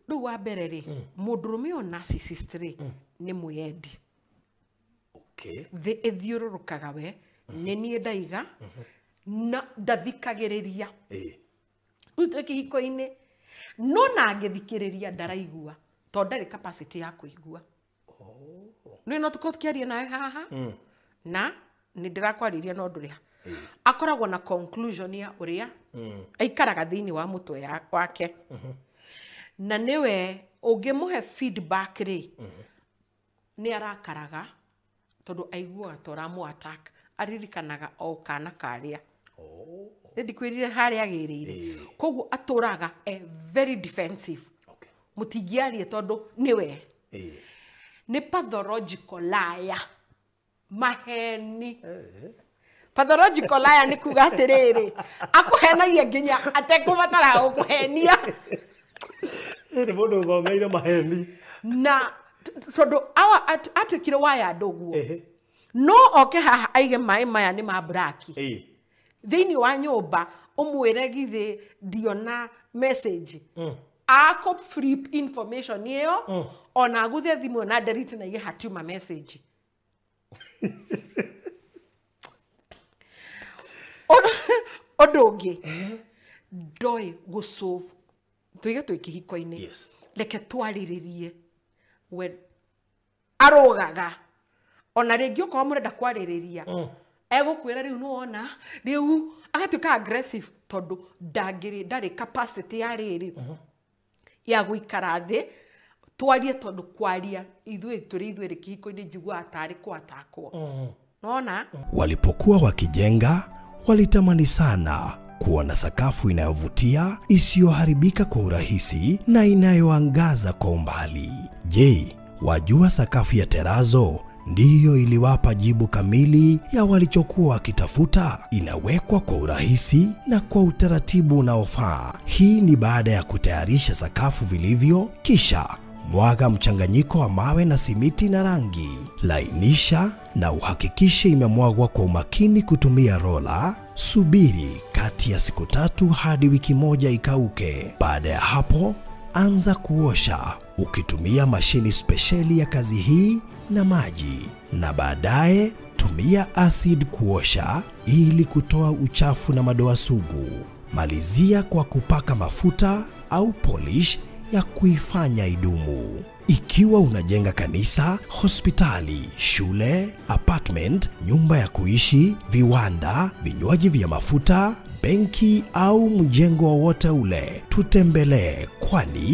Rĩu wa mbere rĩ, mũndũrũme ũyũ narcissist rĩ, nĩ mwĩyendi. Thĩ ĩthiũrũrũkaga we, nĩ niĩ ndaiga, na ndathikagĩrĩria. Rĩu twĩ kĩhiko-inĩ, no na angĩthikĩrĩria ndaraigua, tondũ ndarĩ capacity ya kũigua. Nĩ no tũkorwo tũkĩaria nawe haha, na nĩ ndĩrakwarĩria no ndũrĩ ha. Akoragwo na conclusion ya ũrĩa aikaraga thĩinĩ wa mũtwe wake. Na nĩwe ũngĩmũhe feedback rĩ, nĩ arakaraga tondũ aiguaga ta ũramũ attack, aririkanaga o kana karĩa. Nĩ ndikwĩrire harĩa agĩrĩire. Koguo atũraga e very defensive. Mũtingĩaria tondũ nĩwe. Nĩ pathological liar. Maheni. Pathological liar nĩ kuga atĩrĩrĩ, akũhenagia nginya atekũbatara gũkũhenia. Nĩ mũndũ ũthomeire maheni. Na tondũ atuĩkire waya andũ ũguo. No oke haha aige maĩ maya nĩ ma black. Thĩinĩ wa nyũmba ũmwĩre githĩ ndiona message. Akũ flip information ĩyo, ona aguthe thimũ na delete na ige hatiuma message. Ũndũ ũngĩ, ndoĩ gũsolve, tuige twĩ kĩhiko-inĩ, reke twarĩrĩrie. We arũgaga ona rĩngĩ okorwo mũrenda kwarĩrĩria, egũkwĩra rĩu nĩwona, rĩu agatuĩka aggressive tondũ ndarĩ capacity ya rĩrĩ ya gũikara thĩ twarie, tondũ kwaria ithuĩ tũrĩ ithuĩ kĩhiko-inĩ njiguaga tarĩ kwatakwo. Unaona? Walipokuwa wakijenga walitamani sana kuwa na sakafu inayovutia, isiyoharibika kwa urahisi na inayoangaza kwa umbali. Je, wajua sakafu ya terazo ndiyo iliwapa jibu kamili ya walichokuwa wakitafuta? Inawekwa kwa urahisi na kwa utaratibu unaofaa. Hii ni baada ya kutayarisha sakafu vilivyo, kisha mwaga mchanganyiko wa mawe na simiti na rangi. Lainisha na uhakikishe imemwagwa kwa umakini kutumia rola. Subiri kati ya siku 3 hadi wiki 1 ikauke. Baada ya hapo, anza kuosha ukitumia mashini spesheli ya kazi hii na maji, na baadaye tumia acid kuosha ili kutoa uchafu na madoa sugu. Malizia kwa kupaka mafuta au polish ya kuifanya idumu. Ikiwa unajenga kanisa, hospitali, shule, apartment, nyumba ya kuishi, viwanda, vinywaji vya mafuta, benki au mjengo wowote ule, tutembelee, kwani